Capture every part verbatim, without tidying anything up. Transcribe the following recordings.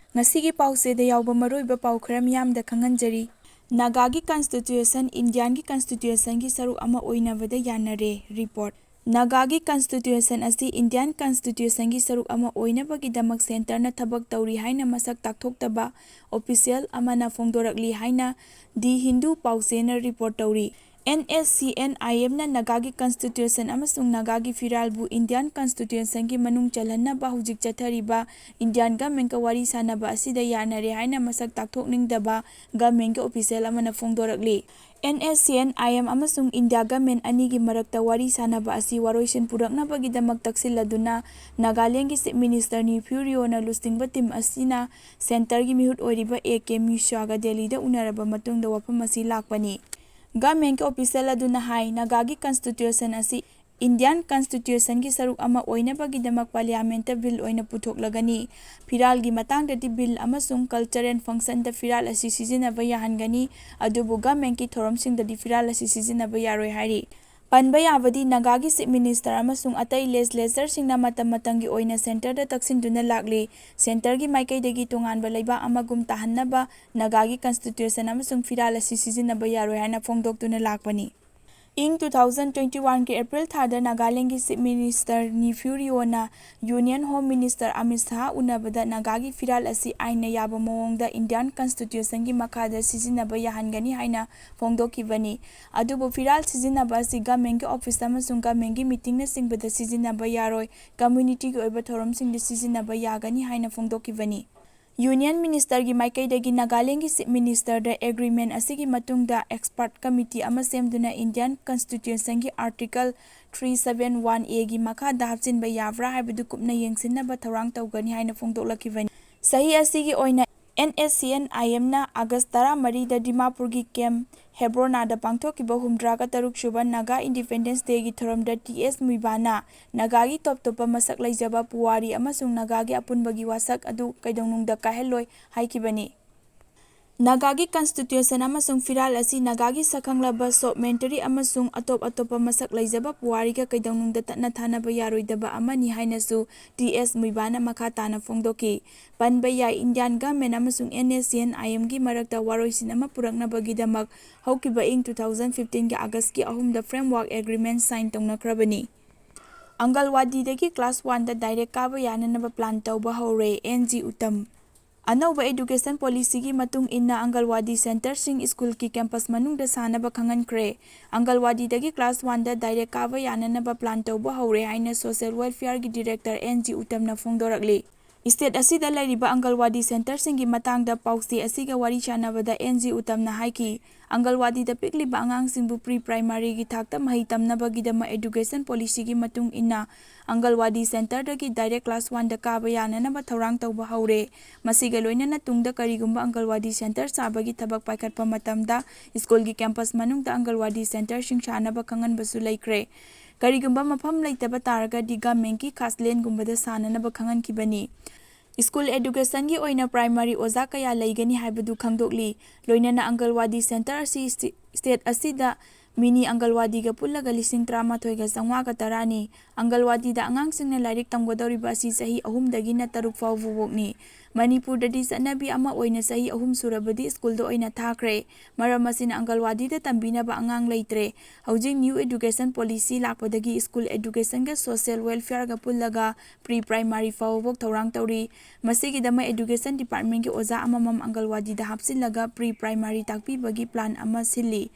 ꯉꯁꯤꯒꯤ ꯄꯥꯎꯆꯦꯗ ꯌꯥꯎꯕ ꯃꯔꯨꯑꯣꯏꯕ ꯄꯥꯎ ꯈꯔ ꯃꯤꯌꯥꯝꯗ ꯈꯪꯍꯟꯖꯔꯤ꯫ ꯅꯥꯒꯥꯒꯤ Constitution ꯏꯟꯗꯤꯌꯥꯟꯒꯤ Constitutionꯒꯤ ꯁꯔꯨꯛ ꯑꯃ ꯑꯣꯏꯅꯕꯗ ꯌꯥꯅꯔꯦ꯫ Report꯫ ꯅꯥꯒꯥꯒꯤ Constitution ꯑꯁꯤ ꯏꯟꯗꯤꯌꯥꯟ Constitutionꯒꯤ ꯁꯔꯨꯛ ꯑꯃ ꯑꯣꯏꯅꯕꯒꯤꯗꯃꯛ centreꯅ ꯊꯕꯛ ꯇꯧꯔꯤ ꯍꯥꯏꯅ ꯃꯁꯛ ꯇꯥꯛꯊꯣꯛꯇꯕ official ꯑꯃꯅ ꯐꯣꯡꯗꯣꯔꯛꯂꯤ ꯍꯥꯏꯅ The Hindu ꯄꯥꯎꯆꯦꯅ report ꯇꯧꯔꯤ꯫ NSCN-IMꯅ ꯅꯥꯒꯥꯒꯤ Constitution ꯑꯃꯁꯨꯡ ꯅꯥꯒꯥꯒꯤ ꯐꯤꯔꯥꯜꯕꯨ ꯏꯟꯗꯤꯌꯥꯟ Constitutionꯒꯤ ꯃꯅꯨꯡ ꯆꯜꯍꯟꯅꯕ ꯍꯧꯖꯤꯛ ꯆꯠꯊꯔꯤꯕ ꯏꯟꯗꯤꯌꯥꯟ governmentꯀ ꯋꯥꯔꯤ ꯁꯥꯅꯕ ꯑꯁꯤꯗ ꯌꯥꯅꯔꯦ ꯍꯥꯏꯅ ꯃꯁꯛ ꯇꯥꯛꯊꯣꯛꯅꯤꯡꯗꯕ governmentꯀꯤ official ꯑꯃꯅ ꯐꯣꯡꯗꯣꯔꯛꯂꯤ꯫ NSCN-IM ꯑꯃꯁꯨꯡ ꯏꯟꯗꯤꯌꯥ government ꯑꯅꯤꯒꯤ ꯃꯔꯛꯇ ꯋꯥꯔꯤ ꯁꯥꯅꯕ ꯑꯁꯤ ꯋꯥꯔꯣꯏꯁꯤꯟ ꯄꯨꯔꯛꯅꯕꯒꯤꯗꯃꯛ ꯇꯛꯁꯤꯜꯂꯗꯨꯅ ꯅꯥꯒꯥꯂꯦꯟꯒꯤ Chief Minister ꯅꯤꯐ꯭ꯌꯨ ꯔꯤꯑꯣꯅ ꯂꯨꯆꯤꯡꯕ team ꯑꯁꯤꯅ centreꯒꯤ ꯃꯤꯍꯨꯠ ꯑꯣꯏꯔꯤꯕ A K ꯃꯤꯁ꯭ꯋꯥꯒ ꯗꯦꯜꯂꯤꯗ ꯎꯅꯔꯕ ꯃꯇꯨꯡꯗ ꯋꯥꯐꯝ ꯑꯁꯤ ꯂꯥꯛꯄꯅꯤ꯫ Governmentꯀꯤ official ꯑꯗꯨꯅ ꯍꯥꯏ, ꯅꯥꯒꯥꯒꯤ Constitution ꯑꯁꯤ ꯏꯟꯗꯤꯌꯥꯟ Constitutionꯒꯤ ꯁꯔꯨꯛ ꯑꯃ ꯑꯣꯏꯅꯕꯒꯤꯗꯃꯛ parliamentꯇ bill ꯑꯣꯏꯅ ꯄꯨꯊꯣꯛꯂꯒꯅꯤ꯫ ꯐꯤꯔꯥꯜꯒꯤ ꯃꯇꯥꯡꯗꯗꯤ bill ꯑꯃꯁꯨꯡ culture and functionꯗ ꯐꯤꯔꯥꯜ ꯑꯁꯤ ꯁꯤꯖꯤꯟꯅꯕ ꯌꯥꯍꯟꯒꯅꯤ, ꯑꯗꯨꯕꯨ governmentꯀꯤ ꯊꯧꯔꯝꯁꯤꯡꯗꯗꯤ ꯐꯤꯔꯥꯜ ꯑꯁꯤ ꯁꯤꯖꯤꯟꯅꯕ ꯌꯥꯔꯣꯏ ꯍꯥꯏꯔꯤ꯫ ꯄꯟꯕ ꯌꯥꯕꯗꯤ, ꯅꯥꯒꯥꯒꯤ Chief Minister ꯑꯃꯁꯨꯡ ꯑꯇꯩ legislatureꯁꯤꯡꯅ ꯃꯇꯝ ꯃꯇꯝꯒꯤ ꯑꯣꯏꯅ centreꯗ ꯇꯛꯁꯤꯟꯗꯨꯅ ꯂꯥꯛꯂꯤ꯫ Centreꯒꯤ ꯃꯥꯏꯀꯩꯗꯒꯤ ꯇꯣꯉꯥꯟꯕ ꯂꯩꯕꯥꯛ ꯑꯃꯒꯨꯝ ꯇꯥꯍꯟꯅꯕ ꯅꯥꯒꯥꯒꯤ Constitution ꯑꯃꯁꯨꯡ ꯐꯤꯔꯥꯜ ꯑꯁꯤ ꯁꯤꯖꯤꯟꯅꯕ ꯌꯥꯔꯣꯏ ꯍꯥꯏꯅ ꯐꯣꯡꯗꯣꯛꯇꯨꯅ ꯂꯥꯛꯄꯅꯤ꯫ ꯏꯪ two thousand twenty oneꯒꯤ April ꯊꯥꯗ ꯅꯥꯒꯥꯂꯦꯟꯒꯤ Chief Minister ꯅꯤꯐ꯭ꯌꯨ ꯔꯤꯑꯣꯅ Union Home Minister Amit Shah ꯎꯅꯕꯗ ꯅꯥꯒꯥꯒꯤ ꯐꯤꯔꯥꯜ ꯑꯁꯤ ꯑꯥꯏꯟꯅ ꯌꯥꯕ ꯃꯑꯣꯡꯗ ꯏꯟꯗꯤꯌꯥꯟ Constitutionꯒꯤ ꯃꯈꯥꯗ ꯁꯤꯖꯤꯟꯅꯕ ꯌꯥꯍꯟꯒꯅꯤ ꯍꯥꯏꯅ ꯐꯣꯡꯗꯣꯛꯈꯤꯕꯅꯤ꯫ ꯑꯗꯨꯕꯨ ꯐꯤꯔꯥꯜ ꯁꯤꯖꯤꯟꯅꯕ ꯑꯁꯤ governmentꯀꯤ office ꯑꯃꯁꯨꯡ governmentꯀꯤ meetingꯅꯆꯤꯡꯕꯗ ꯁꯤꯖꯤꯟꯅꯕ ꯌꯥꯔꯣꯏ, communityꯒꯤ ꯑꯣꯏꯕ ꯊꯧꯔꯝꯁꯤꯡꯗ ꯁꯤꯖꯤꯟꯅꯕ ꯌꯥꯒꯅꯤ ꯍꯥꯏꯅ ꯐꯣꯡꯗꯣꯛꯈꯤꯕꯅꯤ꯫ Union Ministerꯒꯤ ꯃꯥꯏꯀꯩꯗꯒꯤ ꯅꯥꯒꯥꯂꯦꯟꯒꯤ Chief Ministerꯗ agreement ꯑꯁꯤꯒꯤ ꯃꯇꯨꯡꯗ expert committee ꯑꯃ ꯁꯦꯝꯗꯨꯅ ꯏꯟꯗꯤꯌꯥꯟ Constitutionꯒꯤ Article three seven one Aꯒꯤ ꯃꯈꯥꯗ ꯍꯥꯞꯆꯤꯟꯕ ꯌꯥꯕ꯭ꯔꯥ ꯍꯥꯏꯕꯗꯨ ꯀꯨꯞꯅ ꯌꯦꯡꯁꯤꯟꯅꯕ ꯊꯧꯔꯥꯡ ꯇꯧꯒꯅꯤ ꯍꯥꯏꯅ ꯐꯣꯡꯗꯣꯛꯂꯛꯈꯤꯕꯅꯤ꯫ ꯆꯍꯤ ꯑꯁꯤꯒꯤ ꯑꯣꯏꯅ NSCN-IMꯅ August ꯇꯔꯥꯃꯔꯤꯗ ꯗꯤꯃꯥꯄꯨꯔꯒꯤ camp ꯍꯦꯕ꯭ꯔꯣꯅꯥꯗ ꯄꯥꯡꯊꯣꯛꯈꯤꯕ ꯍꯨꯝꯗ꯭ꯔꯥꯒ ꯇꯔꯨꯛ ꯁꯨꯕ Naga Independence Dayꯒꯤ ꯊꯧꯔꯝꯗ T S ꯃꯨꯏꯕꯥꯅ ꯅꯥꯒꯥꯒꯤ ꯇꯣꯞ ꯇꯣꯞꯄ ꯃꯁꯛ ꯂꯩꯖꯕ ꯄꯨꯋꯥꯔꯤ ꯑꯃꯁꯨꯡ ꯅꯥꯒꯥꯒꯤ ꯑꯄꯨꯟꯕꯒꯤ ꯋꯥꯁꯛ ꯑꯗꯨ ꯀꯩꯗꯧꯅꯨꯡꯗ ꯀꯥꯏꯍꯜꯂꯣꯏ ꯍꯥꯏꯈꯤꯕꯅꯤ꯫ ꯅꯥꯒꯥꯒꯤ ꯀꯟꯁꯇꯤꯇ꯭ꯌꯨꯁꯟ ꯑꯃꯁꯨꯡ ꯐꯤꯔꯥꯜ ꯑꯁꯤ ꯅꯥꯒꯥꯒꯤ ꯁꯛꯈꯪꯂꯕ ꯁꯣꯞꯃꯦꯟꯇꯔꯤ ꯑꯃꯁꯨꯡ ꯑꯇꯣꯞ ꯑꯇꯣꯞꯄ ꯃꯁꯛ ꯂꯩꯖꯕ ꯄꯨꯋꯥꯔꯤꯒ ꯀꯩꯗꯧꯅꯨꯡꯗ ꯇꯠꯅ ꯊꯥꯅꯕ ꯌꯥꯔꯣꯏꯗꯕ ꯑꯃꯅꯤ ꯍꯥꯏꯅꯁꯨ ꯇꯤ ꯑꯦꯁ ꯃꯨꯏꯕꯥꯅ ꯃꯈꯥ ꯇꯥꯅ ꯐꯣꯡꯗꯣꯛꯈꯤ꯫ ꯄꯟꯕ ꯌꯥꯏ, ꯏꯟꯗꯤꯌꯥꯟ ꯒꯚꯔꯟꯃꯦꯟꯠ ꯑꯃꯁꯨꯡ ꯑꯦꯟ ꯑꯦꯁ ꯁꯤ ꯑꯦꯟ ꯑꯥꯏ ꯑꯦꯝꯒꯤ ꯃꯔꯛꯇ ꯋꯥꯔꯣꯏꯁꯤꯟ ꯑꯃ ꯄꯨꯔꯛꯅꯕꯒꯤꯗꯃꯛ ꯍꯧꯈꯤꯕ ꯏꯪ ꯇꯨ ꯊꯥꯎꯖꯟ ꯐꯤꯐꯇꯤꯟꯒꯤ ꯑꯥꯒꯁꯀꯤ ꯑꯍꯨꯝꯗ ꯐ꯭ꯔꯦꯝꯋꯥꯔꯛ ꯑꯦꯒ꯭ꯔꯤꯃꯦꯟꯠ ꯁꯥꯏꯟ ꯇꯧꯅꯈ꯭ꯔꯕꯅꯤ꯫ ꯑꯪꯒꯜꯋꯥꯗꯤꯗꯒꯤ ꯀ꯭ꯂꯥꯁ ꯋꯥꯟꯗ ꯗꯥꯏꯔꯦꯛ ꯀꯥꯕ ꯌꯥꯅꯅꯕ ꯄ꯭ꯂꯥꯟ ꯇꯧꯕ ꯍꯧꯔꯦ, ꯑꯦꯟ ꯖꯤ ꯎꯇꯝ꯫ ꯑꯅꯧꯕ ꯑꯦꯗꯨꯀꯦꯁꯟ ꯄꯣꯂꯤꯁꯤꯒꯤ ꯃꯇꯨꯡ ꯏꯟꯅ ꯑꯪꯒꯜꯋꯥꯗꯤ ꯁꯦꯟꯇꯔꯁꯤꯡ ꯁ꯭ꯀꯨꯜꯒꯤ ꯀꯦꯝꯄꯁ ꯃꯅꯨꯡꯗ ꯁꯥꯅꯕ ꯈꯪꯍꯟꯈ꯭ꯔꯦ꯫ ꯑꯪꯒꯜꯋꯥꯗꯤꯗꯒꯤ ꯀ꯭ꯂꯥꯁ ꯋꯥꯟꯗ ꯗꯥꯏꯔꯦꯛ ꯀꯥꯕ ꯌꯥꯅꯅꯕ ꯄ꯭ꯂꯥꯟ ꯇꯧꯕ ꯍꯧꯔꯦ ꯍꯥꯏꯅ ꯁꯣꯁꯤꯌꯦꯜ ꯋꯦꯜꯐꯤꯌꯔꯒꯤ ꯗꯤꯔꯦꯛꯇꯔ ꯑꯦꯟ ꯖꯤ ꯎꯇꯝꯅ ꯐꯣꯡꯗꯣꯔꯛꯂꯤ꯫ ꯁ꯭ꯇꯦꯠ ꯑꯁꯤꯗ ꯂꯩꯔꯤꯕ ꯑꯪꯒꯜꯋꯥꯗꯤ ꯁꯦꯟꯇꯔꯁꯤꯡꯒꯤ ꯃꯇꯥꯡꯗ ꯄꯥꯎꯆꯦ ꯑꯁꯤꯒ ꯋꯥꯔꯤ ꯁꯥꯅꯕꯗ ꯑꯦꯟ ꯖꯤ ꯎꯇꯝꯅ ꯍꯥꯏꯈꯤ, ꯑꯪꯒꯜꯋꯥꯗꯤꯗ ꯄꯤꯛꯂꯤꯕ ꯑꯉꯥꯡꯁꯤꯡꯕꯨ ꯄ꯭ꯔꯤ ꯄ꯭ꯔꯥꯏꯃꯥꯔꯤꯒꯤ ꯊꯥꯛꯇ ꯃꯍꯩ ꯇꯝꯅꯕꯒꯤꯗꯃꯛ ꯑꯦꯗꯨꯀꯦꯁꯟ ꯄꯣꯂꯤꯁꯤꯒꯤ ꯃꯇꯨꯡ ꯏꯟꯅ ꯑꯪꯒꯜꯋꯥꯗꯤ ꯁꯦꯟꯇꯔꯗꯒꯤ ꯗꯥꯏꯔꯦꯛ ꯀ꯭ꯂꯥꯁ ꯋꯥꯟꯗ ꯀꯥꯕ ꯌꯥꯅꯅꯕ ꯊꯧꯔꯥꯡ ꯇꯧꯕ ꯍꯧꯔꯦ꯫ ꯃꯁꯤꯒ ꯂꯣꯏꯅꯅ ꯇꯨꯡꯗ ꯀꯔꯤꯒꯨꯝꯕ ꯑꯪꯒꯜꯋꯥꯗꯤ ꯁꯦꯟꯇꯔ ꯁꯥꯕꯒꯤ ꯊꯕꯛ ꯄꯥꯏꯈꯠꯄ ꯃꯇꯝꯗ ꯁ꯭ꯀꯨꯜꯒꯤ ꯀꯦꯝꯄꯁ ꯃꯅꯨꯡꯗ ꯑꯪꯒꯜꯋꯥꯗꯤ ꯁꯦꯟꯇꯔꯁꯤꯡ ꯁꯥꯅꯕ ꯈꯪꯍꯟꯕꯁꯨ ꯂꯩꯈ꯭ꯔꯦ꯫ ꯀꯔꯤꯒꯨꯝꯕ ꯃꯐꯝ ꯂꯩꯇꯕ ꯇꯥꯔꯒꯗꯤ ꯒꯚꯔꯟꯃꯦꯟꯠꯀꯤ ꯈꯥꯁꯂꯦꯟꯒꯨꯝꯕꯗ ꯁꯥꯅꯅꯕ ꯈꯪꯍꯟꯈꯤꯕꯅꯤ꯫ ꯁ꯭ꯀꯨꯜ ꯑꯦꯗꯨꯀꯦꯁꯟꯒꯤ ꯑꯣꯏꯅ ꯄ꯭ꯔꯥꯏꯃꯥꯔꯤ ꯑꯣꯖꯥ ꯀꯌꯥ ꯂꯩꯒꯅꯤ ꯍꯥꯏꯕꯗꯨ ꯈꯪꯗꯣꯛꯂꯤ꯫ ꯂꯣꯏꯅꯅ ꯑꯪꯒꯜꯋꯥꯗꯤ ꯁꯦꯟꯇꯔ ꯑꯁꯤ ꯁ꯭ꯇꯦ-, ꯁ꯭ꯇꯦꯠ ꯑꯁꯤꯗ ꯃꯤꯅꯤ ꯑꯪꯒꯜꯋꯥꯗꯤꯒ ꯄꯨꯜꯂꯒ ꯂꯤꯁꯤꯡ ꯇꯔꯥꯃꯥꯊꯣꯏꯒ ꯆꯥꯝꯃꯉꯥꯒ ꯇꯔꯥꯅꯤ꯫ ꯑꯪꯒꯜꯋꯥꯗꯤꯗ ꯑꯉꯥꯡꯁꯤꯡꯅ ꯂꯥꯏꯔꯤꯛ ꯇꯝꯒꯗꯧꯔꯤꯕ ꯑꯁꯤ ꯆꯍꯤ ꯑꯍꯨꯝꯗꯒꯤꯅ ꯇꯔꯨꯛ ꯐꯥꯎꯕꯐꯥꯎꯅꯤ꯫ ꯃꯅꯤꯄꯨꯔꯗꯗꯤ ꯆꯠꯅꯕꯤ ꯑꯃ ꯑꯣꯏꯅ ꯆꯍꯤ ꯑꯍꯨꯝ ꯁꯨꯔꯕꯗꯤ ꯁ꯭ꯀꯨꯜꯗ ꯑꯣꯏꯅ ꯊꯥꯈ꯭ꯔꯦ꯫ ꯃꯔꯝ ꯑꯁꯤꯅ ꯑꯪꯒꯜꯋꯥꯗꯤꯗ ꯇꯝꯕꯤꯅꯕ ꯑꯉꯥꯡ ꯂꯩꯇ꯭ꯔꯦ꯫ ꯍꯧꯖꯤꯛ ꯅ꯭ꯌꯨ ꯑꯦꯗꯨꯀꯦꯁꯟ ꯄꯣꯂꯤꯁꯤ ꯂꯥꯛꯄꯗꯒꯤ ꯁ꯭ꯀꯨꯜ ꯑꯦꯗꯨꯀꯦꯁꯟꯒ ꯁꯣꯁꯤꯌꯦꯜ ꯋꯦꯜꯐꯤꯌꯔꯒ ꯄꯨꯜꯂꯒ ꯄ꯭ꯔꯤ ꯄ꯭ꯔꯥꯏꯃꯥꯔꯤ ꯐꯥꯎꯕꯐꯥꯎ ꯊꯧꯔꯥꯡ ꯇꯧꯔꯤ꯫ ꯃꯁꯤꯒꯤꯗꯃꯛ ꯑꯦꯗꯨꯀꯦꯁꯟ ꯗꯤꯄꯥꯔꯠꯃꯦꯟꯠꯀꯤ ꯑꯣꯖꯥ ꯑꯃꯃꯝ ꯑꯪꯒꯜꯋꯥꯗꯤꯗ ꯍꯥꯞꯆꯤꯜꯂꯒ ꯄ꯭ꯔꯤ ꯄ꯭ꯔꯥꯏꯃꯥꯔꯤ ꯇꯥꯛꯄꯤꯕꯒꯤ ꯄ꯭ꯂꯥꯟ ꯑꯃ ꯁꯤꯜꯂꯤ꯫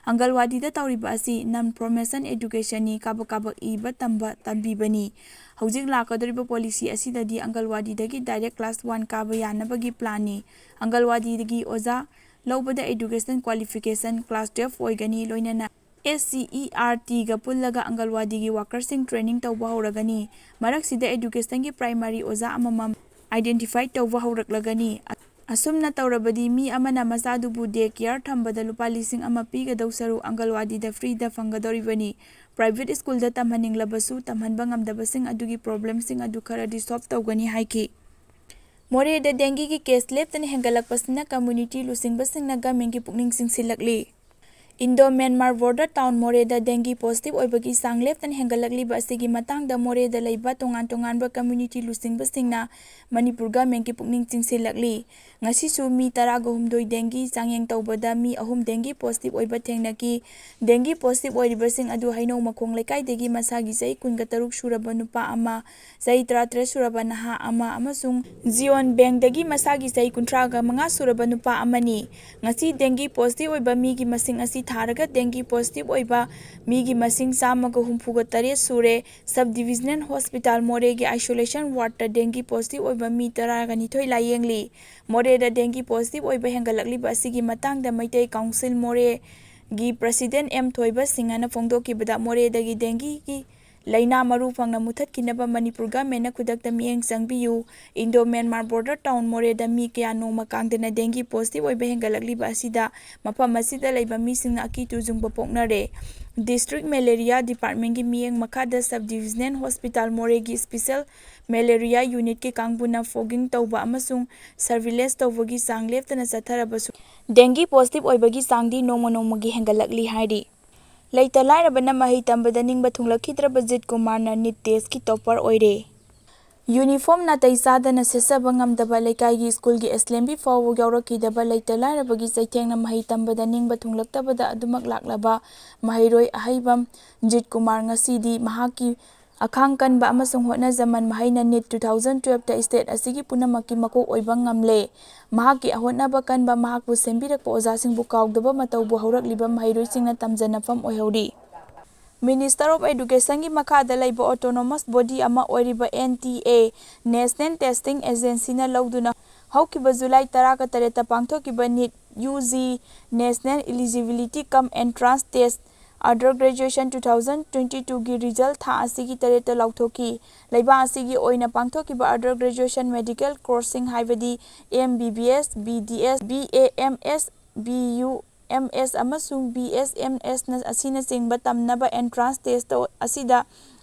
ꯑꯪꯒꯜꯋꯥꯗꯤꯗ ꯇꯧꯔꯤꯕ ꯑꯁꯤ ꯅꯟ ꯐꯣꯔꯃꯦꯁꯟ ꯑꯦꯗꯨꯀꯦꯁꯟꯅꯤ, ꯀꯥꯕꯛ ꯀꯥꯕꯛ ꯏꯕ ꯇꯝꯕ ꯇꯝꯕꯤꯕꯅꯤ꯫ ꯍꯧꯖꯤꯛ ꯂꯥꯛꯀꯗꯧꯔꯤꯕ ꯄꯣꯂꯤꯁꯤ ꯑꯁꯤꯗꯗꯤ ꯑꯪꯒꯜꯋꯥꯗꯤꯗꯒꯤ ꯗꯥꯏꯔꯦꯛ ꯀ꯭ꯂꯥꯁ ꯋꯥꯟ ꯀꯥꯕ ꯌꯥꯅꯕꯒꯤ ꯄ꯭ꯂꯥꯟꯅꯤ꯫ ꯑꯪꯒꯜꯋꯥꯗꯤꯗꯒꯤ ꯑꯣꯖꯥ ꯂꯧꯕꯗ ꯑꯦꯗꯨꯀꯦꯁꯟ ꯀ꯭ꯋꯥꯂꯤꯐꯤꯀꯦꯁꯟ ꯀ꯭ꯂꯥꯁ ꯇꯨꯌꯦꯜꯐ ꯑꯣꯏꯒꯅꯤ, ꯂꯣꯏꯅꯅ ꯑꯦꯁ ꯁꯤ ꯏ ꯑꯥꯔ ꯇꯤꯒ ꯄꯨꯜꯂꯒ ꯑꯪꯒꯜꯋꯥꯗꯤꯒꯤ ꯋꯥꯀꯔꯁꯤꯡ ꯇ꯭ꯔꯦꯅꯤꯡ ꯇꯧꯕ ꯍꯧꯔꯒꯅꯤ꯫ ꯃꯔꯛꯁꯤꯗ ꯑꯦꯗꯨꯀꯦꯁꯟꯒꯤ ꯄ꯭ꯔꯥꯏꯃꯥꯔꯤ ꯑꯣꯖꯥ ꯑꯃꯃꯝ ꯑꯥꯏꯗꯦꯟꯇꯤꯐꯥꯏ ꯇꯧꯕ ꯍꯧꯔꯛꯂꯒꯅꯤ꯫ ꯑꯁꯨꯝꯅ ꯇꯧꯔꯕꯗꯤ ꯃꯤ ꯑꯃꯅ ꯃꯆꯥꯗꯨꯕꯨ ꯗꯦ ꯀꯤꯌꯥꯔ ꯊꯝꯕꯗ ꯂꯨꯄꯥ ꯂꯤꯁꯤꯡ ꯑꯃ ꯄꯤꯒꯗꯧ ꯁꯔꯨꯛ ꯑꯪꯒꯜꯋꯥꯗꯤꯗ ꯐ꯭ꯔꯤꯗ ꯐꯪꯒꯗꯧꯔꯤꯕꯅꯤ꯫ ꯄ꯭ꯔꯥꯏꯚꯦꯠ ꯁ꯭ꯀꯨꯜꯗ ꯇꯝꯍꯟꯅꯤꯡꯂꯕꯁꯨ ꯇꯝꯍꯟꯕ ꯉꯝꯗꯕꯁꯤꯡ ꯑꯗꯨꯒꯤ ꯄ꯭ꯔꯣꯕ꯭ꯂꯦꯝꯁꯤꯡ ꯑꯗꯨ ꯈꯔꯗꯤ ꯁꯣꯜꯚ ꯇꯧꯒꯅꯤ ꯍꯥꯏꯈꯤ꯫ ꯃꯣꯔꯦꯗ ꯗꯦꯡꯒꯤꯒꯤ ꯀꯦꯁ ꯂꯦꯞꯇꯅ ꯍꯦꯟꯒꯠꯂꯛꯄꯁꯤꯅ ꯀꯝꯃ꯭ꯌꯨꯅꯤꯇꯤ ꯂꯨꯆꯤꯡꯕꯁꯤꯡꯅ ꯒꯃꯦꯟꯒꯤ ꯄꯨꯛꯅꯤꯡ ꯆꯤꯡꯁꯤꯜꯂꯛꯂꯤ꯫ ꯏꯟꯗꯣ ꯃ꯭ꯌꯥꯟꯃꯥꯔ ꯕꯣꯔꯗꯔ ꯇꯥꯎꯟ ꯃꯣꯔꯦꯗ ꯗꯦꯡꯒꯤ ꯄꯣꯖꯤꯇꯤꯚ ꯑꯣꯏꯕꯒꯤ ꯆꯥꯡ ꯂꯦꯞꯇꯅ ꯍꯦꯟꯒꯠꯂꯛꯂꯤꯕ ꯑꯁꯤꯒꯤ ꯃꯇꯥꯡꯗ ꯃꯣꯔꯦꯗ ꯂꯩꯕ ꯇꯣꯉꯥꯟ ꯇꯣꯉꯥꯟꯕ ꯀꯝꯃ꯭ꯌꯨꯅꯤꯇꯤ ꯂꯨꯆꯤꯡꯕꯁꯤꯡꯅ ꯃꯅꯤꯄꯨꯔ ꯒꯃꯦꯟꯒꯤ ꯄꯨꯛꯅꯤꯡ ꯆꯤꯡꯁꯤꯜꯂꯛꯂꯤ꯫ ꯉꯁꯤꯁꯨ ꯃꯤ ꯇꯔꯥꯒ ꯍꯨꯝꯗꯣꯏ ꯗꯦꯡꯒꯤ ꯆꯥꯡꯌꯦꯡ ꯇꯧꯕꯗ ꯃꯤ ꯑꯍꯨꯝ ꯗꯦꯡꯒꯤ ꯄꯣꯖꯤꯇꯤꯚ ꯑꯣꯏꯕ ꯊꯦꯡꯅꯈꯤ꯫ ꯗꯦꯡꯒꯤ ꯄꯣꯖꯤꯇꯤꯚ ꯑꯣꯏꯔꯤꯕꯁꯤꯡ ꯑꯗꯨ ꯍꯩꯅꯧ ꯃꯈꯣꯡ ꯂꯩꯀꯥꯏꯗꯒꯤ ꯃꯁꯥꯒꯤ ꯆꯍꯤ ꯀꯨꯟꯒ ꯇꯔꯨꯛ ꯁꯨꯔꯕ ꯅꯨꯄꯥ ꯑꯃ, ꯆꯍꯤ ꯇꯔꯥꯇꯔꯦꯠ ꯁꯨꯔꯕ ꯅꯍꯥ ꯑꯃ ꯑꯃꯁꯨꯡ ꯖꯤꯑꯣꯟ ꯕꯦꯡꯗꯒꯤ ꯃꯁꯥꯒꯤ ꯆꯍꯤ ꯀꯨꯟꯊ꯭ꯔꯥꯒ ꯃꯉꯥ ꯁꯨꯔꯕ ꯅꯨꯄꯥ ꯑꯃꯅꯤ꯫ ꯉꯁꯤ ꯗꯦꯡꯒꯤ ꯄꯣꯖꯤꯇꯤꯚ ꯑꯣꯏꯕ ꯃꯤꯒꯤ ꯃꯁꯤꯡ ꯑꯁꯤ ꯊꯥꯔꯒ ꯗꯦꯡꯒꯤ ꯄꯣꯖꯤꯇꯤꯚ ꯑꯣꯏꯕ ꯃꯤꯒꯤ ꯃꯁꯤꯡ ꯆꯥꯝꯃꯒ ꯍꯨꯝꯐꯨꯒ ꯇꯔꯦꯠ ꯁꯨꯔꯦ꯫ ꯁꯕ ꯗꯤꯚꯤꯖꯅꯦꯜ ꯍꯣꯁꯄꯤꯇꯥꯜ ꯃꯣꯔꯦꯒꯤ ꯑꯥꯏꯁꯣꯂꯦꯁꯟ ꯋꯥꯔꯗꯇ ꯗꯦꯡꯒꯤ ꯄꯣꯖꯤꯇꯤꯚ ꯑꯣꯏꯕ ꯃꯤ ꯇꯔꯥꯒ ꯅꯤꯊꯣꯏ ꯂꯥꯌꯦꯡꯂꯤ꯫ ꯃꯣꯔꯦꯗ ꯗꯦꯡꯒꯤ ꯄꯣꯖꯤꯇꯤꯚ ꯑꯣꯏꯕ ꯍꯦꯟꯒꯠꯂꯛꯂꯤꯕ ꯑꯁꯤꯒꯤ ꯃꯇꯥꯡꯗ ꯃꯩꯇꯩ ꯀꯥꯎꯟꯁꯤꯜ ꯃꯣꯔꯦꯒꯤ ꯄ꯭ꯔꯁꯤꯗꯦꯟ ꯑꯦꯝ ꯊꯣꯏꯕ ꯁꯤꯡꯍꯅ ꯐꯣꯡꯗꯣꯛꯈꯤꯕꯗ, ꯃꯣꯔꯦꯗꯒꯤ ꯗꯦꯡꯒꯤꯒꯤ ꯂꯥꯏꯅꯥ ꯃꯔꯨ ꯐꯪꯅ ꯃꯨꯊꯠꯈꯤꯅꯕ ꯃꯅꯤꯄꯨꯔ ꯒꯃꯦꯟꯅ ꯈꯨꯗꯛꯇ ꯃꯤꯠꯌꯦꯡ ꯆꯪꯕꯤꯌꯨ꯫ ꯏꯟꯗꯣ ꯃ꯭ꯌꯥꯟꯃꯥꯔ ꯕꯣꯔꯗꯔ ꯇꯥꯎꯟ ꯃꯣꯔꯦꯗ ꯃꯤ ꯀꯌꯥ ꯅꯣꯡꯃ ꯀꯥꯡꯗꯅ ꯗꯦꯡꯒꯤ ꯄꯣꯖꯤꯇꯤꯚ ꯑꯣꯏꯕ ꯍꯦꯟꯒꯠꯂꯛꯂꯤꯕ ꯑꯁꯤꯗ ꯃꯐꯝ ꯑꯁꯤꯗ ꯂꯩꯕ ꯃꯤꯁꯤꯡꯅ ꯑꯀꯤ ꯇꯨꯖꯨꯡꯕ ꯄꯣꯛꯅꯔꯦ꯫ ꯗꯤꯁꯇ꯭ꯔꯤꯛ ꯃꯦꯂꯦꯔꯤꯌꯥ ꯗꯤꯄꯥꯔꯠꯃꯦꯟꯒꯤ ꯃꯤꯠꯌꯦꯡ ꯃꯈꯥꯗ ꯁꯕ ꯗꯤꯚꯤꯖꯅꯦꯜ ꯍꯣꯁꯄꯤꯇꯥꯜ ꯃꯣꯔꯦꯒꯤ ꯏꯁꯄꯤꯁꯦꯜ ꯃꯦꯂꯦꯔꯤꯌꯥ ꯌꯨꯅꯤꯠꯀꯤ ꯀꯥꯡꯕꯨꯅ ꯐꯣꯒꯤꯡ ꯇꯧꯕ ꯑꯃꯁꯨꯡ ꯁꯔꯚꯤꯂꯦꯟꯁ ꯇꯧꯕꯒꯤ ꯆꯥꯡ ꯂꯦꯞꯇꯅ ꯆꯠꯊꯔꯕꯁꯨ, ꯗꯦꯡꯒꯤ ꯄꯣꯖꯤꯇꯤꯚ ꯑꯣꯏꯕꯒꯤ ꯆꯥꯡꯗꯤ ꯅꯣꯡꯃ ꯅꯣꯡꯃꯒꯤ ꯍꯦꯟꯒꯠꯂꯛꯂꯤ ꯍꯥꯏꯔꯤ꯫ ꯂꯩꯇ ꯂꯥꯏꯔꯕꯅ ꯃꯍꯩ ꯇꯝꯕꯗ ꯅꯤꯡꯕ ꯊꯨꯡꯂꯛꯈꯤꯗ꯭ꯔꯕ ꯖꯤꯠ ꯀꯨꯃꯥꯔꯅ ꯅꯤꯠ ꯇꯦꯁꯀꯤ ꯇꯣꯄꯔ ꯑꯣꯏꯔꯦ꯫ ꯌꯨꯅꯤꯐꯣꯔꯝ ꯅꯥꯇꯩ ꯆꯥꯗꯅ ꯁꯦꯠꯆꯕ ꯉꯝꯗꯕ, ꯂꯩꯀꯥꯏꯒꯤ ꯁ꯭ꯀꯨꯜꯒꯤ ꯑꯦꯁꯦꯝꯕ꯭ꯂꯤ ꯐꯥꯎꯕ ꯌꯥꯎꯔꯛꯈꯤꯗꯕ, ꯂꯩꯇ ꯂꯥꯏꯔꯕꯒꯤ ꯆꯩꯊꯦꯡꯅ ꯃꯍꯩ ꯇꯝꯕꯗ ꯅꯤꯡꯕ ꯊꯨꯡꯂꯛꯇꯕꯗ ꯑꯗꯨꯃꯛ ꯂꯥꯛꯂꯕ ꯃꯍꯩꯔꯣꯏ ꯑꯍꯩꯕꯝ ꯖꯤꯠ ꯀꯨꯃꯥꯔ ꯉꯁꯤꯗꯤ ꯃꯍꯥꯛꯀꯤ ꯑꯈꯥꯡ ꯀꯟꯕ ꯑꯃꯁꯨꯡ ꯍꯣꯠꯅꯖꯃꯟ ꯃꯍꯩꯅ ꯅꯤꯠ ꯇꯨ ꯊꯥꯎꯖꯟ ꯇꯨꯋꯦꯜꯐꯇ ꯁ꯭ꯇꯦꯠ ꯑꯁꯤꯒꯤ ꯄꯨꯝꯅꯃꯛꯀꯤ ꯃꯀꯣꯛ ꯑꯣꯏꯕ ꯉꯝꯂꯦ꯫ ꯃꯍꯥꯛꯀꯤ ꯑꯍꯣꯠꯅꯕ ꯀꯟꯕ, ꯃꯍꯥꯛꯄꯨ ꯁꯦꯝꯕꯤꯔꯛꯄ ꯑꯣꯖꯥꯁꯤꯡꯕꯨ ꯀꯥꯎꯗꯕ ꯃꯇꯧꯕꯨ ꯍꯧꯔꯛꯂꯤꯕ ꯃꯍꯩꯔꯣꯏꯁꯤꯡꯅ ꯇꯝꯖꯅꯐꯝ ꯑꯣꯏꯍꯧꯔꯤ꯫ ꯃꯤꯅꯤꯁꯇꯔ ꯑꯣꯐ ꯑꯦꯗꯨꯀꯦꯁꯟꯒꯤ ꯃꯈꯥꯗ ꯂꯩꯕ ꯑꯣꯇꯣꯅꯣꯃꯁ ꯕꯣꯗꯤ ꯑꯃ ꯑꯣꯏꯔꯤꯕ N T A, national testing ꯑꯦꯖꯦꯟꯁꯤꯅ ꯂꯧꯗꯨꯅ ꯍꯧꯈꯤꯕ ꯖꯨꯂꯥꯏ ꯇꯔꯥꯒ ꯇꯔꯦꯠꯇ ꯄꯥꯡꯊꯣꯛꯈꯤꯕ NEET U G national eligibility cum entrance test under graduation two thousand twenty ꯇꯨꯒꯤ ꯔꯤꯖꯜ ꯊꯥ ꯑꯁꯤꯒꯤ ꯇꯔꯦꯠꯇ ꯂꯥꯎꯊꯣꯛꯈꯤ꯫ ꯂꯩꯕꯥꯛ ꯑꯁꯤꯒꯤ ꯑꯣꯏꯅ ꯄꯥꯡꯊꯣꯛꯈꯤꯕ ꯑꯟꯗꯔ ꯒ꯭ꯔꯦꯖꯨꯑꯦꯁꯟ ꯃꯦꯗꯤꯀꯦꯜ ꯀꯣꯔꯁꯁꯤꯡ ꯍꯥꯏꯕꯗꯤ M B B S, B D S, B A M S, B U M S ꯑꯃꯁꯨꯡ ꯕꯤ ꯑꯦꯁ ꯑꯦꯝ ꯑꯦꯁꯅ ꯑꯁꯤꯅꯆꯤꯡꯕ ꯇꯝꯅꯕ ꯑꯦꯟꯇ꯭ꯔꯥꯟꯁ ꯇꯦꯁ ꯑꯁꯤꯗ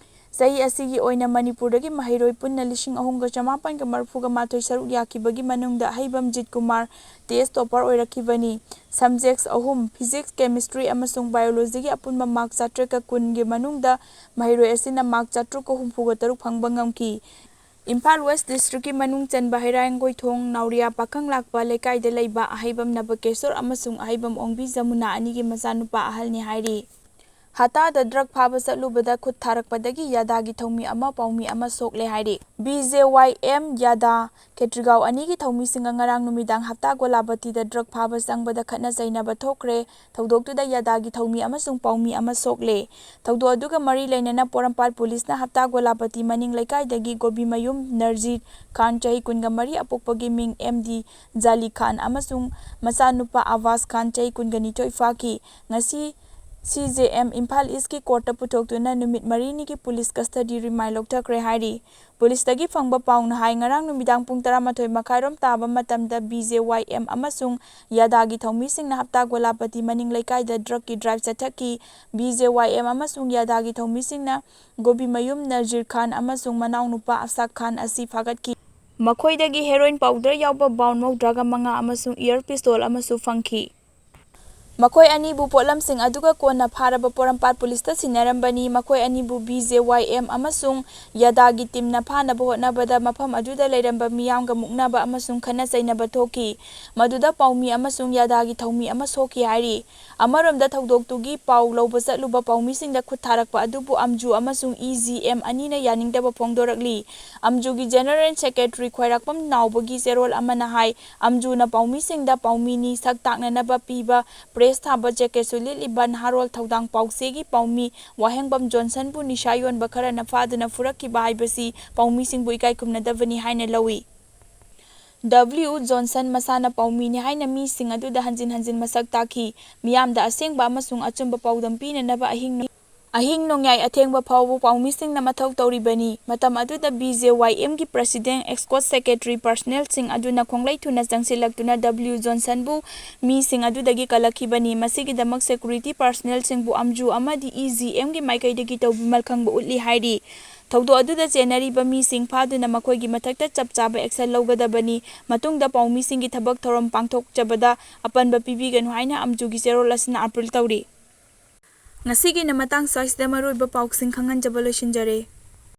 ꯆꯍꯤ ꯑꯁꯤꯒꯤ ꯑꯣꯏꯅ ꯃꯅꯤꯄꯨꯔꯗꯒꯤ ꯃꯍꯩꯔꯣꯏ ꯄꯨꯟꯅ ꯂꯤꯁꯤꯡ ꯑꯍꯨꯝꯒ ꯆꯃꯥꯄꯟꯒ ꯃꯔꯤꯐꯨꯒ ꯃꯥꯊꯣꯏ ꯁꯔꯨꯛ ꯌꯥꯈꯤꯕꯒꯤ ꯃꯅꯨꯡꯗ ꯑꯍꯩꯕꯝ ꯖꯤꯠ ꯀꯨꯃꯥꯔ ꯇꯦꯁ ꯇꯣꯄꯔ ꯑꯣꯏꯔꯛꯈꯤꯕꯅꯤ꯫ ꯁꯕꯖꯦꯛꯁ ꯑꯍꯨꯝ, ꯐꯤꯖꯤꯛꯁ, ꯀꯦꯃꯤꯁꯇ꯭ꯔꯤ ꯑꯃꯁꯨꯡ ꯕꯥꯏꯑꯣꯂꯣꯖꯤꯒꯤ ꯑꯄꯨꯟꯕ ꯃꯥꯔꯛ ꯆꯥꯇ꯭ꯔꯦꯠꯀ ꯀꯨꯟꯒꯤ ꯃꯅꯨꯡꯗ ꯃꯍꯩꯔꯣꯏ ꯑꯁꯤꯅ ꯃꯥꯔꯛ ꯆꯥꯇ꯭ꯔꯨꯛꯀ ꯍꯨꯝꯐꯨꯒ ꯇꯔꯨꯛ ꯐꯪꯕ ꯉꯝꯈꯤ꯫ ꯏꯝꯐꯥꯜ ꯋꯦꯁ ꯗꯤꯁꯇ꯭ꯔꯤꯛꯀꯤ ꯃꯅꯨꯡ ꯆꯟꯕ ꯍꯩꯔꯥꯡꯒꯣꯏꯊꯣꯡ ꯅꯥꯎꯔꯤꯌꯥ ꯄꯥꯈꯪ ꯂꯥꯛꯄ ꯂꯩꯀꯥꯏꯗ ꯂꯩꯕ ꯑꯍꯩꯕꯝ ꯅꯕꯀꯦꯁꯣꯔ ꯑꯃꯁꯨꯡ ꯑꯍꯩꯕꯝ ꯑꯣꯡꯕꯤ ꯖꯃꯨꯅꯥ ꯑꯅꯤꯒꯤ ꯃꯆꯥꯅꯨꯄꯥ ꯑꯍꯜꯅꯤ ꯍꯥꯏꯔꯤ꯫ ꯍꯇꯥꯗ ꯗ꯭ꯔꯒ ꯐꯥꯕ ꯆꯠꯂꯨꯕꯗ ꯈꯨꯠ ꯊꯥꯔꯛꯄꯗꯒꯤ ꯌꯥꯗꯥꯒꯤ ꯊꯧꯃꯤ ꯑꯃ ꯄꯥꯎꯃꯤ ꯑꯃ ꯁꯣꯛꯂꯦ ꯍꯥꯏꯔꯤ꯫ ꯕꯤ ꯖꯦ ꯋꯥꯏ ꯑꯦꯝ ꯌꯥꯗꯥ ꯈꯦꯇ꯭ꯔꯤꯒꯥꯎ ꯑꯅꯤꯒꯤ ꯊꯧꯃꯤꯁꯤꯡꯒ ꯉꯔꯥꯡ ꯅꯨꯃꯤꯗꯥꯡ ꯍꯞꯇꯥ ꯒꯣꯂꯥꯕꯇꯤꯗ ꯗ꯭ꯔꯒ ꯐꯥꯕ ꯆꯪꯕꯗ ꯈꯠꯅ ꯆꯩꯅꯕ ꯊꯣꯛꯈ꯭ꯔꯦ꯫ ꯊꯧꯗꯣꯛꯇꯨꯗ ꯌꯥꯗꯥꯒꯤ ꯊꯧꯃꯤ ꯑꯃꯁꯨꯡ ꯄꯥꯎꯃꯤ ꯑꯃ ꯁꯣꯛꯂꯦ꯫ ꯊꯧꯗꯣꯛ ꯑꯗꯨꯒ ꯃꯔꯤ ꯂꯩꯅꯅ ꯄꯣꯔꯣꯝꯄꯥꯠ ꯄꯨꯂꯤꯁꯅ ꯍꯞꯇꯥ ꯒꯣꯂꯥꯄꯇꯤ ꯃꯅꯤꯡ ꯂꯩꯀꯥꯏꯗꯒꯤ ꯒꯣꯕꯤꯃꯌꯨꯝ ꯅꯔꯖꯤꯔ ꯈꯥꯟ, ꯆꯍꯤ ꯀꯨꯟꯒ ꯃꯔꯤ, ꯑꯄꯣꯛꯄꯒꯤ ꯃꯤꯡ ꯑꯦꯝ ꯗꯤ ꯖꯥꯂꯤ ꯈꯥꯟ ꯑꯃꯁꯨꯡ ꯃꯆꯥꯅꯨꯄꯥ ꯑꯕꯥꯁ ꯈꯥꯟ, ꯆꯍꯤ ꯀꯨꯟꯒ ꯅꯤꯊꯣꯏ ꯐꯥꯈꯤ꯫ ꯉꯁꯤ ꯁꯤ ꯖꯦ ꯑꯦꯝ ꯏꯝꯐꯥꯜ ꯏꯁꯀꯤ ꯀꯣꯔꯠꯇ ꯄꯨꯊꯣꯛꯇꯨꯅ ꯅꯨꯃꯤꯠ ꯃꯔꯤꯅꯤꯒꯤ ꯄꯨꯂꯤꯁ ꯀꯁꯇꯗꯤ ꯔꯤꯃꯥꯏꯟ ꯂꯧꯊꯈ꯭ꯔꯦ ꯍꯥꯏꯔꯤ꯫ ꯄꯨꯂꯤꯁꯇꯒꯤ ꯐꯪꯕ ꯄꯥꯎꯅ ꯍꯥꯏ, ꯉꯔꯥꯡ ꯅꯨꯃꯤꯗꯥꯡ ꯄꯨꯡ ꯇꯔꯥꯃꯥꯊꯣꯏ ꯃꯈꯥꯏꯔꯣꯝ ꯇꯥꯕ ꯃꯇꯝꯗ ꯕꯤ ꯖꯦ ꯋꯥꯏ ꯑꯦꯝ ꯑꯃꯁꯨꯡ ꯌꯥꯗꯥꯒꯤ ꯊꯧꯃꯤꯁꯤꯡꯅ ꯍꯞꯇꯥ ꯒꯣꯂꯥꯄꯇꯤ ꯃꯅꯤꯡ ꯂꯩꯀꯥꯏꯗ ꯗ꯭ꯔꯒꯀꯤ ꯗ꯭ꯔꯥꯏꯚ ꯆꯠꯊꯈꯤ꯫ ꯕꯤ ꯖꯦ ꯋꯥꯏ ꯑꯦꯝ ꯑꯃꯁꯨꯡ ꯌꯥꯗꯥꯒꯤ ꯊꯧꯃꯤꯁꯤꯡꯅ ꯒꯣꯕꯤꯃꯌꯨꯝ ꯅꯖꯤꯔ ꯈꯥꯟ ꯑꯃꯁꯨꯡ ꯃꯅꯥꯎꯅꯨꯄꯥ ꯑꯁꯥꯛ ꯈꯥꯟ ꯑꯁꯤ ꯐꯥꯒꯠꯈꯤ꯫ ꯃꯈꯣꯏꯗꯒꯤ ꯍꯦꯔꯣꯏꯟ ꯄꯥꯎꯗꯔ ꯌꯥꯎꯕ ꯕꯥꯎꯟ ꯃꯧꯗ꯭ꯔꯥꯒ ꯃꯉꯥ ꯑꯃꯁꯨꯡ ꯏꯌꯔ ꯄꯤꯁꯇꯣꯜ ꯑꯃꯁꯨ ꯐꯪꯈꯤ꯫ ꯃꯈꯣꯏ ꯑꯅꯤꯕꯨ ꯄꯣꯠꯂꯝꯁꯤꯡ ꯑꯗꯨꯒ ꯀꯣꯟꯅ ꯐꯥꯔꯕ ꯄꯣꯔꯣꯝꯄꯥꯠ ꯄꯨꯂꯤꯁꯇ ꯁꯤꯟꯅꯔꯝꯕꯅꯤ꯫ ꯃꯈꯣꯏ ꯑꯅꯤꯕꯨ ꯕꯤ ꯖꯦ ꯋꯥꯏ ꯑꯦꯝ ꯑꯃꯁꯨꯡ ꯌꯥꯗꯥꯒꯤ ꯇꯤꯝꯅ ꯐꯥꯅꯕ ꯍꯣꯠꯅꯕꯗ ꯃꯐꯝ ꯑꯗꯨꯗ ꯂꯩꯔꯝꯕ ꯃꯤꯌꯥꯝꯒ ꯃꯨꯛꯅꯕ ꯑꯃꯁꯨꯡ ꯈꯠꯅ ꯆꯩꯅꯕ ꯊꯣꯛꯈꯤ꯫ ꯃꯗꯨꯗ ꯄꯥꯎꯃꯤ ꯑꯃꯁꯨꯡ ꯌꯥꯗꯥꯒꯤ ꯊꯧꯃꯤ ꯑꯃ ꯁꯣꯛꯈꯤ ꯍꯥꯏꯔꯤ꯫ ꯑꯃꯔꯣꯝꯗ ꯊꯧꯗꯣꯛꯇꯨꯒꯤ ꯄꯥꯎ ꯂꯧꯕ ꯆꯠꯂꯨꯕ ꯄꯥꯎꯃꯤꯁꯤꯡꯗ ꯈꯨꯠ ꯊꯥꯔꯛꯄ ꯑꯗꯨꯕꯨ ꯑꯝꯖꯨ ꯑꯃꯁꯨꯡ ꯏ ꯖꯤ ꯑꯦꯝ ꯑꯅꯤꯅ ꯌꯥꯅꯤꯡꯗꯕ ꯐꯣꯡꯗꯣꯔꯛꯂꯤ꯫ ꯑꯝꯖꯨꯒꯤ ꯖꯦꯅꯔꯦꯜ ꯁꯦꯀ꯭ꯔꯦꯇꯔꯤ ꯈ꯭ꯋꯥꯏꯔꯥꯛꯄꯝ ꯅꯥꯎꯕꯒꯤ ꯆꯦꯔꯣꯜ ꯑꯃꯅ ꯍꯥꯏ, ꯑꯝꯖꯨꯅ ꯄꯥꯎꯃꯤꯁꯤꯡꯗ ꯄꯥꯎꯃꯤꯅꯤ ꯁꯛ ꯇꯥꯛꯅꯅꯕ ꯄꯤꯕ ꯄ꯭ꯔꯦꯁ ꯊꯥꯕ ꯖꯦꯀꯦꯠꯁꯨ ꯂꯤꯠꯂꯤꯕ ꯅꯍꯥꯔꯣꯜ ꯊꯧꯗꯥꯡ ꯄꯥꯎꯆꯦꯒꯤ ꯄꯥꯎꯃꯤ ꯋꯥꯍꯦꯡꯕꯝ ꯖꯣꯟꯁꯟꯕꯨ ꯅꯤꯁꯥ ꯌꯣꯟꯕ ꯈꯔꯅ ꯐꯥꯗꯨꯅ ꯐꯨꯔꯛꯈꯤꯕ ꯍꯥꯏꯕꯁꯤ ꯄꯥꯎꯃꯤꯁꯤꯡꯕꯨ ꯏꯀꯥꯏ ꯈꯨꯝꯅꯗꯕꯅꯤ ꯍꯥꯏꯅ ꯂꯧꯏ꯫ ꯗꯕ꯭ꯂꯤꯎ ꯖꯣꯟꯁꯟ ꯃꯁꯥꯅ ꯄꯥꯎꯃꯤꯅꯤ ꯍꯥꯏꯅ ꯃꯤꯁꯤꯡ ꯑꯗꯨꯗ ꯍꯟꯖꯤꯟ ꯍꯟꯖꯤꯟ ꯃꯁꯛ ꯇꯥꯛꯈꯤ꯫ ꯃꯤꯌꯥꯝꯗ ꯑꯁꯦꯡꯕ ꯑꯃꯁꯨꯡ ꯑꯆꯨꯝꯕ ꯄꯥꯎꯗꯝ ꯄꯤꯅꯅꯕ ꯑꯍꯤꯡ ꯑꯍꯤꯡ ꯅꯣꯡꯌꯥꯏ ꯑꯊꯦꯡꯕ ꯐꯥꯎꯕ ꯄꯥꯎꯃꯤꯁꯤꯡꯅ ꯃꯊꯧ ꯇꯧꯔꯤꯕꯅꯤ꯫ ꯃꯇꯝ ꯑꯗꯨꯗ B J Y M ꯒꯤ President, Escort Secretary, personnel ꯁꯤꯡ ꯑꯗꯨꯅ ꯈꯣꯡꯂꯩ ꯊꯨꯅ ꯆꯪꯁꯤꯜꯂꯛꯇꯨꯅ W Johnson ꯕꯨ ꯃꯤꯁꯤꯡ ꯑꯗꯨꯗꯒꯤ ꯀꯜꯂꯛꯈꯤꯕꯅꯤ꯫ ꯃꯁꯤꯒꯤꯗꯃꯛ security personnel ꯁꯤꯡꯕꯨ ꯑꯝꯖꯨ ꯑꯃꯗꯤ E G M ꯒꯤ ꯃꯥꯏꯀꯩꯗꯒꯤ ꯇꯧꯕꯤꯃꯜ ꯈꯪꯕ ꯎꯠꯂꯤ ꯍꯥꯏꯔꯤ꯫ ꯊꯧꯗꯣꯛ ꯑꯗꯨꯗ ꯆꯦꯟꯅꯔꯤꯕ ꯃꯤꯁꯤꯡ ꯐꯥꯗꯨꯅ ꯃꯈꯣꯏꯒꯤ ꯃꯊꯛꯇ ꯆꯞ ꯆꯥꯕ action ꯂꯧꯒꯗꯕꯅꯤ꯫ ꯃꯇꯨꯡꯗ ꯄꯥꯎꯃꯤꯁꯤꯡꯒꯤ ꯊꯕꯛ ꯊꯧꯔꯝ ꯄꯥꯡꯊꯣꯛꯆꯕꯗ ꯑꯄꯟꯕ ꯄꯤꯕꯤꯒꯅꯨ ꯍꯥꯏꯅ ꯑꯝꯖꯨꯒꯤ ꯆꯦꯔꯣꯜ ꯑꯁꯤꯅ appeal ꯇꯧꯔꯤ꯫ ꯉꯁꯤꯒꯤꯅ ꯃꯇꯥꯡ ꯁ꯭ꯋꯥꯏꯁꯤꯗ ꯃꯔꯨꯑꯣꯏꯕ ꯄꯥꯎꯁꯤꯡ ꯈꯪꯍꯟꯖꯕ ꯂꯣꯏꯁꯤꯟꯖꯔꯦ꯫